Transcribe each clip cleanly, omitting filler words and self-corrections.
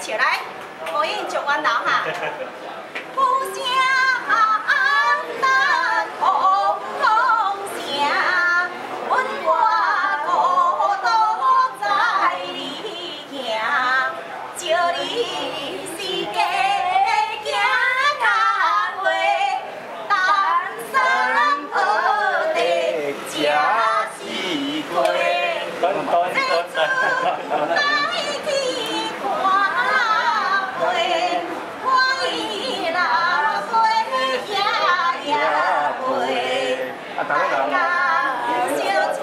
笑來，無影上阮樓哈。富城南空空城，阮我孤獨在你行，招你是家行較袂，單身學地這是過。這次來去看花，看伊老歲夜夜陪，大家相傳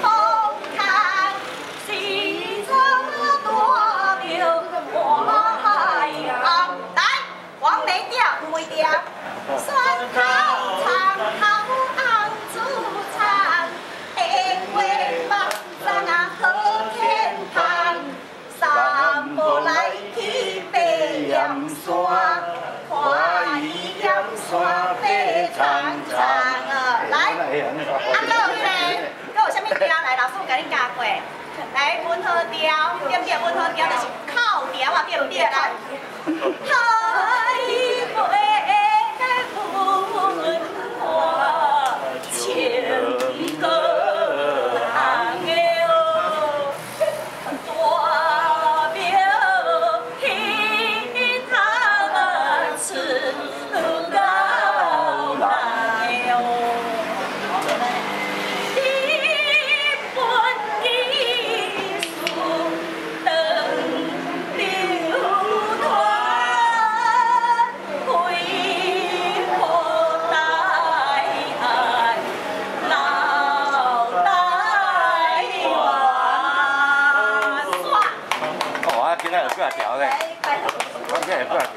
好看，是做大廟海岸。來，黃梅調、梅調，山頭長頭紅煮餐，煙花放送啊好天堂，三步來去爬岩山，看伊岩山白蒼蒼啊！來，啊，閣有彼个，閣有啥物調？來，老師有共恁教過。來，溫和調，對毋對？溫和調就是靠調啊，對毋對？來，海袂文化千個人的哦，大廟彼通出高人的哦。日本技術長流傳，開闊大愛老台灣。哦，我今仔有幾仔條咧，我今仔有幾仔條。